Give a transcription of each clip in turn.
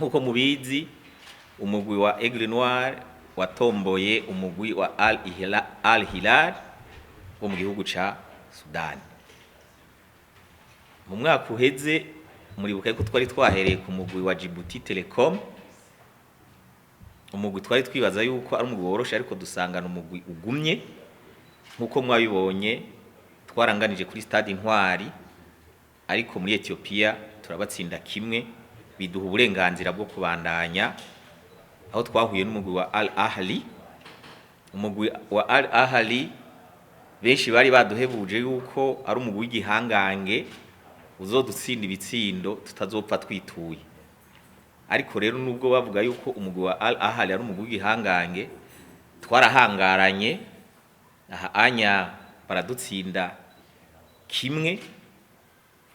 Nk'uko mubizi, umugwi wa Aigle Noir watomboye umugwi wa Al Hilal wo mu gihugu ca Sudani. Mu mwaka uheze muribuka yuko twari twahereye ku mugwi wa Djibouti Telecom, umugwi twari twibaza yuko ari umugwi woroshe, ariko dusangana umugwi ugumye. Nk'uko mwabibonye, twaranganije kuri Stade Intwari, ariko muri Ethiopia turabatsinda kimwe, biduha uburenganzira bwo kubandanya aho twahuye n'umugwi wa Al Ahli. Umugwi wa Al Ahli benshi bari baduhebuje yuko ari umugwi w'igihangange uzodutsinda ibitsindo tutazopfa twituye. Ariko rero nubwo bavuga yuko umugwi wa Al Ahli ari umugwi w'igihangange, twarahangaranye aha anya baradutsinda kimwe,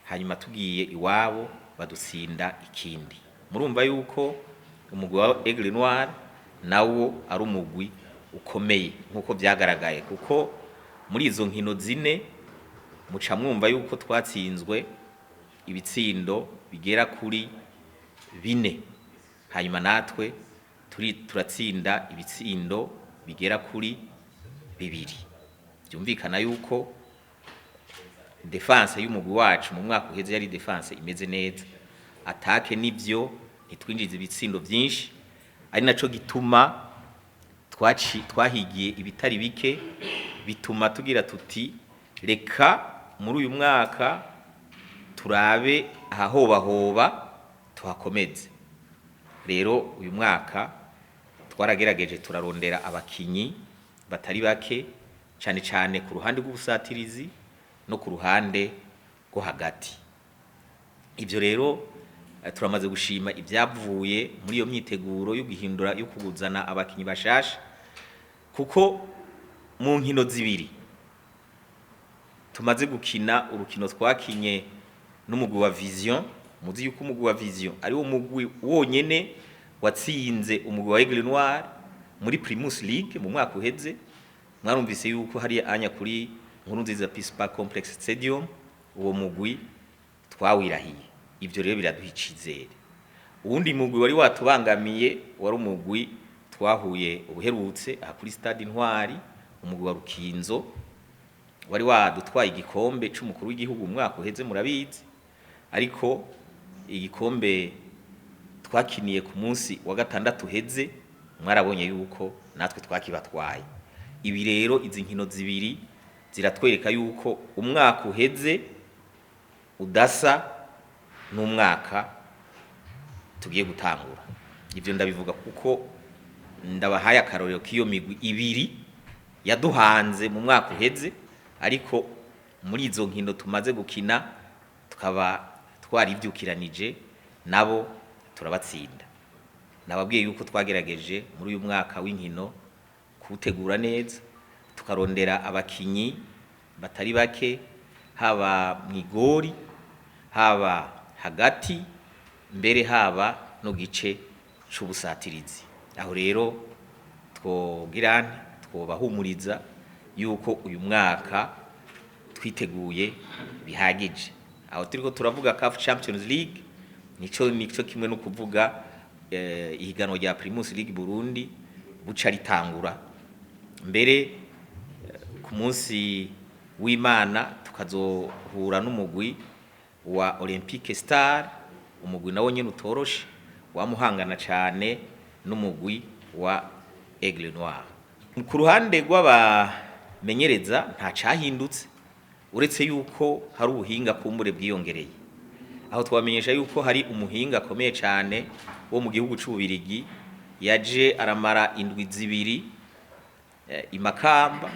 hanyuma tugiye iwabo badutsinda ikindi. Murumva yuko umugwi wa Aigle Noir nawo ari umugwi ukomeye nk'uko byagaragaye, kuko muri izo nkino zine muca mwumva yuko twatsinzwe ibitsindo bigera kuri bine, hanyuma natwe turi turatsinda ibitsindo bigera kuri bibiri. Byumvikana yuko défense y'umugwi wacu mu mwaka uheze yari défense imeze neza. Attaque nivyo ntitwinjiza ibitsindo vyinshi, ari naco gituma twahigiye ibitari bike, bituma tugira tuti: "Reka muri uyu mwaka turabe ahahobahoba tuhakomeze." Rero uyu mwaka twaragerageje turarondera abakinyi batari bake, cane cane ku ruhande rw'ubusatirizi no ku ruhande rwo hagati. Ivyo rero turamaze gushima ibyavuye muri iyo myiteguro yo guhindura, yo kuzana abakinyi bashasha, kuko mu nkino zibiri tumaze gukina, urukino twakinye n'umugwi wa Vision, muzi yuko umugwi wa Vision ari wo mugwi wonyene watsinze umugwi wa Aigle Noir muri Primus League mu mwaka uheze. Mwarumvise yuko hari anya kuri Nkurunziza Peace Park Complex Stadium uwo mugwi twawirahiye. Ivyo rero biraduha icizere. Uwundi mugwi wari watubangamiye wari umugwi twahuye ubuherutse aha kuri Stade Intwari, umugwi wa Rukinzo wari wadutwaye igikombe c'umukuru w'igihugu mu mwaka uheze, murabizi. Ariko igikombe twakiniye ku munsi wa gatandatu uheze, mwarabonye yuko natwe twakibatwaye. Ibi rero, izi nkino zibiri ziratwereka yuko umwaka uheze udasa n'umwaka tugiye gutangura. Ivyo ndabivuga kuko ndabahaye akarorero k'iyo migwi ibiri yaduhanze mu mwaka uheze, ariko muri izo nkino tumaze gukina tukaba twarivyukiranije nabo turabatsinda. Nababwiye yuko twagerageje muri uyu mwaka w'inkino kuwutegura neza, tukarondera abakinyi batari bake, haba mw'igori, haba hagati, mbere haba no gice c'ubusatirizi. Aho rero twogira twobahumuriza yuko uyu mwaka twiteguye bihagije. Aho turiko turavuga CAF Champions League, nico kimwe no kuvuga ihiganwa rya Primus League Burundi buca ritangura mbere ku munsi w'Imana, tukazohura n'umugwi wa Olympique Star, umugwi nawo nyene utoroshe wamuhangana cane n'umugwi wa Aigle Noir. Ku ruhande rw'abamenyereza nta cahindutse, uretse yuko hari ubuhinga kumbure bwiyongereye. Aho twamenyesha yuko hari umuhinga akomeye cane wo mu gihugu c'Ububirigi yaje aramara indwi 2 i Makamba,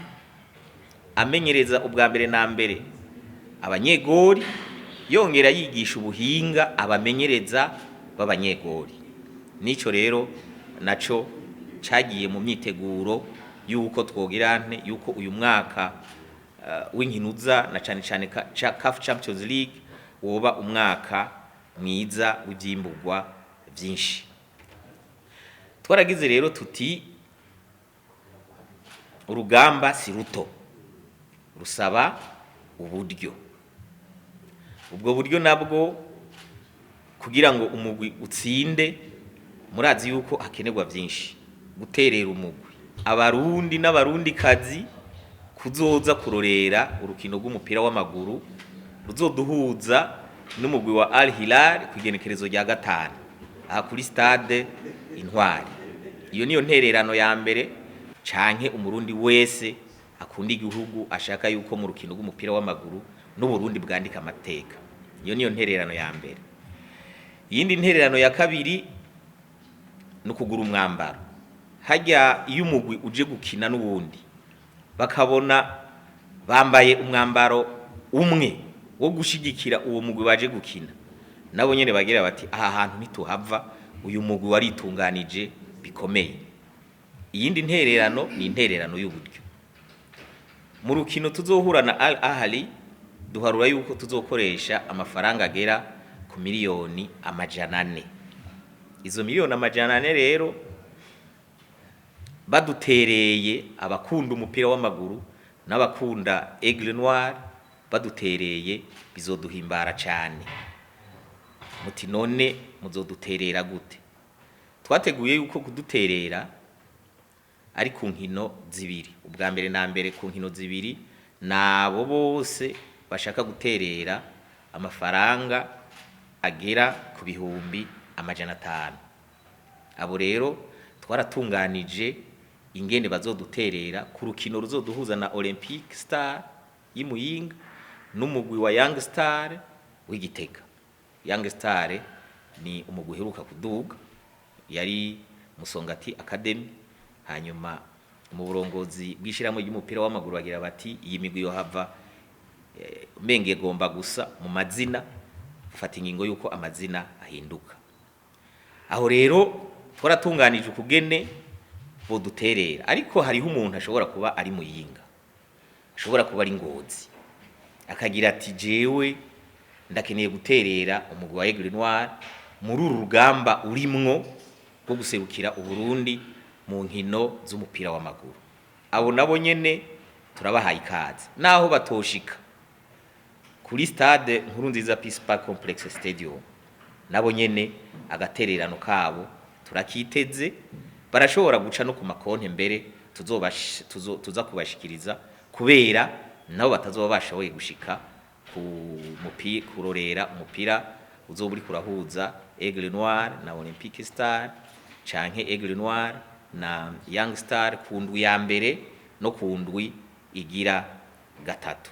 amenyereza ubwa mbere na mbere abanyegori, yongera yigisha ubuhinga abamenyereza b'abanyegori. Nico rero naco cagiye mu myiteguro yuko twogira nte yuko uyu mwaka w'inkinuza na cane cane CAF Champions League woba umwaka mwiza w'ivyimburwa vyinshi. Twaragize rero tuti: "Urugamba si ruto, rusaba uburyo." Ubwo buryo nabwo, kugira ngo umugwi utsinde Murazi yuko hakenerwa byinshi guterera umugwi, Abarundi n'Abarundi kazi kuzoza kurorera urukino rw'umupira w'amaguru ruzoduhuza n'umugwi wa Al Hilal ku igenekerezo rya 5 aha kuri stade Intwari. Iyo niyo ntererano ya mbere, canke Umurundi wese akunda igihugu ashaka yuko mu rukino rw'umupira w'amaguru n'Uburundi bwandika amateka. Iyo niyo ntererano ya mbere. Iyindi ntererano ya kabiri ni ukugura umwambaro. Hajya iyo umugwi uje gukina n'uwundi bakabona bambaye umwambaro umwe wo gushigikira uwo mugwi baje gukina, nabo nyene bagira bati: "Aha hantu ntituhava, uyu mugwi waritunganije bikomeye." Iyindi ntererano ni intererano y'uburyo. Mu rukino tuzohura na Al Ahly duharura yuko tuzokoresha amafaranga agera ku miliyoni 400. Izo miliyoni 400 rero badutereye, abakunda umupira w'amaguru n'abakunda Aigle Noir badutereye, bizoduhimbara cyane. Muti: "None muzoduterera gute?" Twateguye yuko kuduterera ari ku nkino zibiri. Ubwa mbere na mbere, ku nkino zibiri, nabo bose bashaka guterera amafaranga agera ku 500,000. Abo rero twaratunganije ingene bazoduterera ku rukino ruzoduhuza na Olympic Star y'Imuyinga n'umugwi wa Young Star w'Igitega. Young Star ni umugwi uheruka kuduga, yari Musongati Academy. Hanyuma mu burongozi bw'ishyirahamwe ry'umupira w'amaguru bagira bati: "Iyi migwi yohava menge igomba gusa mu mazina." Fata ingingo yuko amazina ahinduka. Aho rero twaratunganije ukugene boduterera. Ariko hariho umuntu ashobora kuba ari Muyinga, ashobora kuba ari Ngozi, akagira ati: "Jewe ndakeneye guterera umugwi wa Aigle Noir muri uru rugamba urimwo rwo guserukira Uburundi mu nkino z'umupira w'amaguru." Abo nabo nyene turabahaye ikaze, naho batoshika kuri stade Nkuru Nziza Peace Park Complex Stadium, nabo nyene agatererano kabo turakiteze. Barashobora guca no ku makonte mbere tuza kubashikiriza, kubera nabo batazoba bashoboye gushika ku mupira kurorera umupira uzoba uriko urahuza Aigle Noir na Olympique Star canke Aigle Noir na Young Star ku ndwi ya mbere no ku ndwi igira gatatu.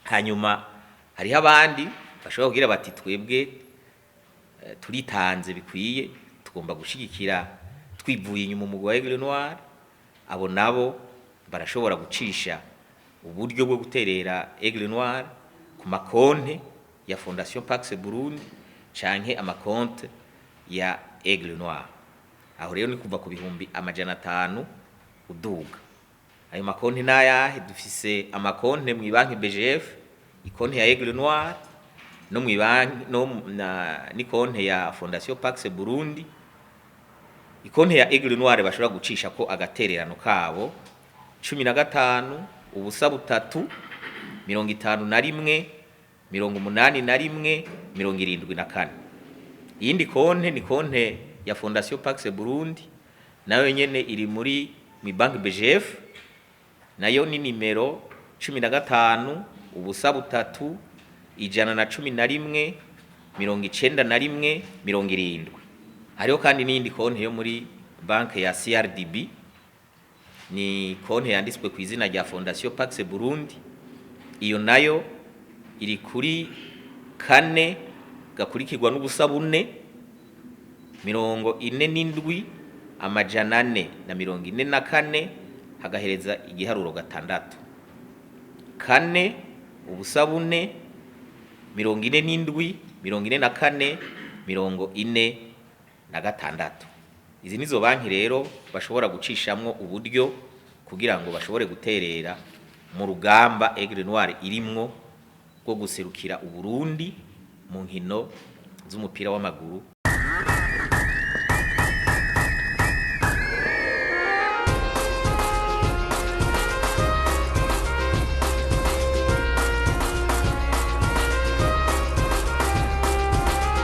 Hanyuma hariho abandi bashobora kugira bati: "Twebwe turitanze bikwiye, tugomba gushigikira twivuye inyuma umugwi wa Aigle Noir." Abo nabo barashobora gucisha uburyo bwo guterera Aigle Noir ku makonte ya Fondation Pax Burundi canke amakonte ya Aigle Noir. Aho rero ni kuva ku 500,000 uduga. Ayo makonti n'ayahe? Dufise amakonte mu banki BGF, ikonte ya Aigle Noir, no mu banki no na ni konte ya Fondation Pax Burundi. Ikonte ya Aigle Noir bashobora gucisha ko agatererano kabo: 15 ubusa 3 51 81 74. Iyindi konte ni konte ya Fondation Pax Burundi, nayo nyene iri muri mi banki BGF, nayo ni nimero 15 ubusa 3 111 91 70. Hariho kandi n'iyindi konte yo muri banki ya CRDB, ni konte yanditswe ku izina rya Fondation Pax Burundi. Iyo nayo iri kuri 4 gakurikirwa n'ubusa 4 47 444, hagahereza igiharuro 6. 4 ubusa 4 47 44 46. Izi nizo banki rero bashobora gucishamwo uburyo kugira ngo bashobore guterera mu rugamba Aigle Noir irimwo rwo guserukira Uburundi mu nkino z'umupira w'amaguru.